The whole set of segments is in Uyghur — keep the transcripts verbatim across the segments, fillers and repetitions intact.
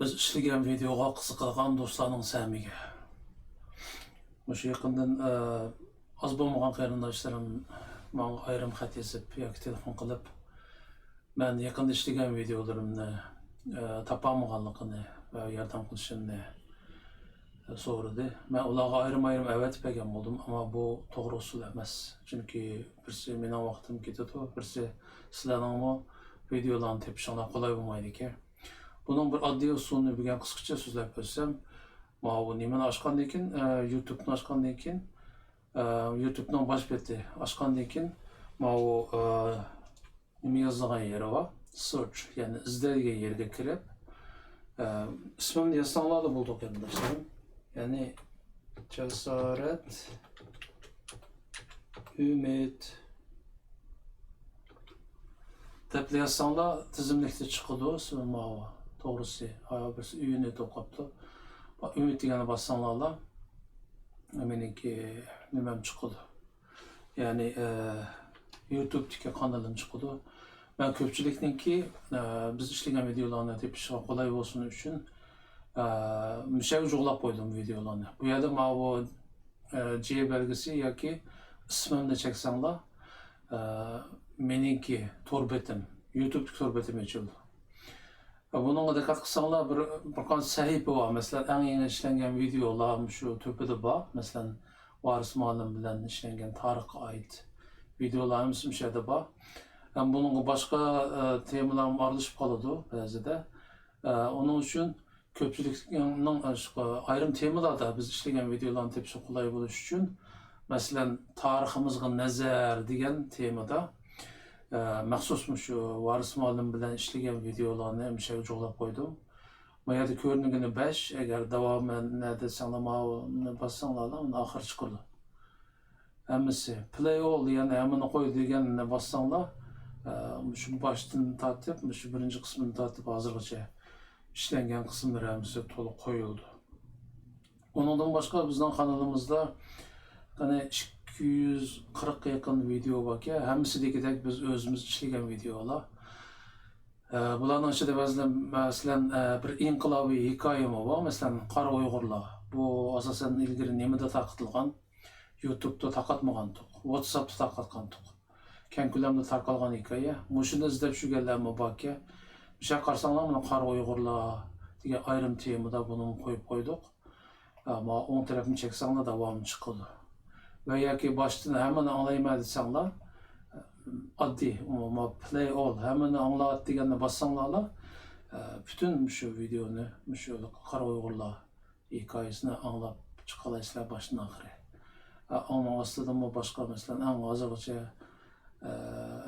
بىز ئىشلىگەن ۋىدېئوغا قىزىقىدىغان دوستلارنىڭ سەمىگە. مۇشۇ يېقىندىن، ئە، ئاز بولمىغان قېرىنداشلىرىم ماڭا ئايرىم خەت يېزىپ ياكى تېلېفون قىلىپ، مەن يېقىندا ئىشلىگەن ۋىدېئولىرىمنى، ئە، تاپالمىغانلىقىنى ۋە ياردەم قىلىشىمنى سورىدى. مەن ئۇلارغا ئايرىم-ئايرىم ئەۋەتىپ بەرگەن بولدۇم، ئەمما بۇ توغرا ئۇسۇل ئەمەس. چۈنكى بىرسى مېنىڭ ۋاقتىم كېتىدۇ، بىرسى سىلەرنىڭمۇ ۋىدېئولارنى تېپىشىڭلار قولاي بولمايدىكەن. بۇنىڭ بىر ئاددىي ئۇسۇلىنى بۈگۈن قىسقىچە سۆزلەپ ئۆتسەم، ماۋۇ نېمىنى ئاچقاندىن كېيىن، ئە، يۇتۇبنى ئاچقاندىن كېيىن، ئە، يۇتۇبنىڭ باش بېتى ئاچقاندىن كېيىن، ماۋۇ، ئە، نېمە يازىدىغان يېرى بار، سېرچ، يەنى ئىزدەيدىغان يەرگە كىرىپ، ئە، ئىسمىمنى يازساڭلارلا بولىدۇ، قېرىنداشلىرىم. يەنى جاسارەت ئۈمىد دەپلا يازساڭلار، تىزىملىكتە چىقىدۇ. سىز ماۋۇ، توغرىسى، ھايا بىرسى ئۈنى توقاپتۇ. ئۈمىد دېگەننى باسساڭلارلا، مېنىڭكى نېمەم چىقىدۇ. يەنى، ئە، يۇتۇبتىكى قانىلىم چىقىدۇ. مەن كۆپچىلىكنىڭكى، ئە، بىز ئىشلىگەن ۋىدېئولارنى تېپىشىغا قولاي بولسۇن ئۈچۈن، ئە، مۇشۇ يەرگە جۇغلاپ قويدۇم ۋىدېئولارنى. بۇ يەردە ماۋۇ، ئە، جې بەلگىسى ياكى ئىسمىمنى چەكسەڭلار، ئە، مېنىڭكى تور بېتىم، يۇتۇبتىكى تور بېتىم ئېچىلىدۇ. بۇنىڭغا دىققەت قىلساڭلار، بىر، بىر قانچە سەھىپە بار. مەسىلەن، ئەڭ يېڭى ئىشلەنگەن ۋىدېئولار مۇشۇ تۆپىدە بار. مەسىلەن، ۋارىس مۇئەللىم بىلەن ئىشلەنگەن تارىخقا ئائىت ۋىدېئولار ھەممىسى مۇشۇ يەردە بار. ھەم بۇنىڭغا باشقا، ئە، تېمىلارمۇ ئارىلىشىپ قالىدۇ بەزىدە. ئە، ئۇنىڭ ئۈچۈن كۆپچىلىكنىڭ، ئە، شۇ ئايرىم تېمىلاردا بىز ئىشلىگەن ۋىدېئولارنى تېپىشىغا قولاي بولۇش ئۈچۈن، مەسىلەن، تارىخىمىزغا نەزەر دېگەن تېمىدا، ئە، مەخسۇس مۇشۇ ۋارىس مۇئەللىم بىلەن ئىشلىگەن ۋىدېئولارنى مۇشۇ يەرگە جۇغلاپ قويدۇم. ما يەردە كۆرۈنگىنى بەش، ئەگەر داۋامى نەدە دېسەڭلار، ماۋۇنى باسساڭلارلا، ئۇنى ئاخىرى چىقىدۇ. ھەممىسى. پلەي ئول، يەنى ھەممىنى قوي دېگەننى باسساڭلار، ئە، مۇشۇ باشتىن تارتىپ، مۇشۇ بىرىنچى قىسمىدىن تارتىپ ھازىرغىچە ئىشلەنگەن قىسىملىرى ھەممىسى تولۇق قويۇلدى. ئۇنىڭدىن باشقا بىزنىڭ قانىلىمىزدا قېنى ئىككى يۈز قىرىققا يېقىن ۋىدېئو باركەن، ھەممىسى دېگۈدەك بىز ئۆزىمىز ئىشلىگەن ۋىدېئولار. ئە، بۇلارنىڭ ئىچىدە بەزىلەر، مەسىلەن، ئە، بىر ئىنقىلابىي ھېكايىمۇ بار، مەسىلەن، قارا ئۇيغۇرلار. بۇ ئاساسەن ئىلگىرى نېمىدە تارقىتىلغان؟ يۇتۇبتا تارقاتمىغانتۇق، ۋاتساپتا تارقاتقانتۇق. كەڭ كۆلەمدە تارقالغان ھېكايە. مۇشۇنى ئىزدەپ يۈرگەنلەرمۇ باركەن. مۇشۇ يەرگە قارىساڭلار، مانا قارا ئۇيغۇرلار دېگەن ئايرىم تېمىدا بۇنىمۇ قويۇپ قويدۇق. ئە، مانا ئوڭ تەرەپنى چەكسەڭلار داۋامى چىقىدۇ. ۋە ياكى باشتىن ھەممىنى ئاڭلايمەن دېسەڭلار، ئاددىي، مانا پلەي ئول، ھەممىنى ئاڭلات دېگەننى باسساڭلارلا، ئە، پۈتۈن مۇشۇ ۋىدېئونى، مۇشۇ قارا ئۇيغۇرلار ھېكايىسىنى ئاڭلاپ چىقالايسىلەر باشتىن ئاخىرى. ئە، ئۇنىڭ ئاستىدىمۇ باشقا، مەسىلەن، ئەڭ ھازىرغىچە، ئە،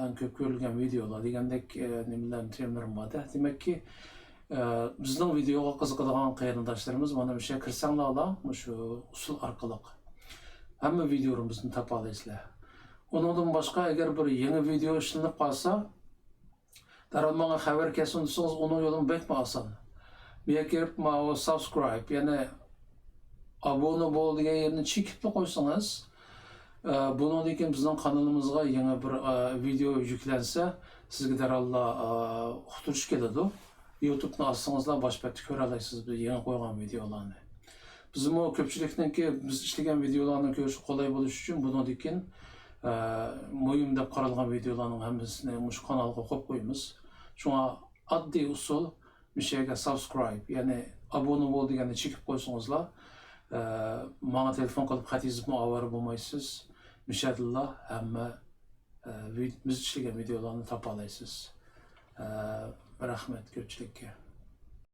ئەڭ كۆپ كۆرۈلگەن ۋىدېئولار دېگەندەك، ئە، نېمىلەرنى، تېمىلىرىم بار-دە. دېمەككى، ئە، بىزنىڭ ۋىدېئوغا قىزىقىدىغان قېرىنداشلىرىمىز مانا مۇشۇ يەرگە كىرسەڭلارلا، مۇشۇ ئۇسۇل ئارقىلىق ھەممە ۋىدېئولىرىمىزنى تاپالايسىلەر. ئۇنىڭدىن باشقا، ئەگەر بىر يېڭى ۋىدېئو ئىشلىنىپ قالسا، دەرھال ماڭا خەۋەر كەلسۇن دېسىڭىز، ئۇنىڭ يولىمۇ بەكمۇ ئاسان. بۇ يەرگە كىرىپ، ماۋۇ سابسكرايب، يەنى ئابۇنە بول دېگەن يەرنى چېكىپلا قويسىڭىز، ئە، بۇنىڭدىن كېيىن بىزنىڭ قانىلىمىزغا يېڭى بىر، ئە، ۋىدېئو يۈكلەنسە، سىزگە دەرھاللا، ئە، ئۇقتۇرۇش كېلىدۇ. يۇتۇبنى ئاچسىڭىزلا باش بەتتە كۆرەلەيسىز بىز يېڭى قويغان ۋىدېئولارنى. بىزمۇ كۆپچىلىكنىڭكى بىز ئىشلىگەن ۋىدېئولارنى كۆرۈشكە قولاي بولۇش ئۈچۈن بۇنىڭدىن كېيىن، ئە، مۇھىم دەپ قارالغان ۋىدېئولارنىڭ ھەممىسىنى مۇشۇ قانالغا قويۇپ قويىمىز. شۇڭا ئاددىي ئۇسۇل، مۇشۇ يەرگە سابسكرايب، يەنى ئابۇنە بول دېگەننى چېكىپ قويسىڭىزلا، ئە، ماڭا تېلېفون قىلىپ خەت يېزىپمۇ ئاۋارە بولمايسىز. مۇشۇ يەردىنلا ھەممە، ئە، ۋىد-، بىز ئىشلىگەن ۋىدېئولارنى تاپالايسىز. ئە، رەھمەت كۆپچىلىككە.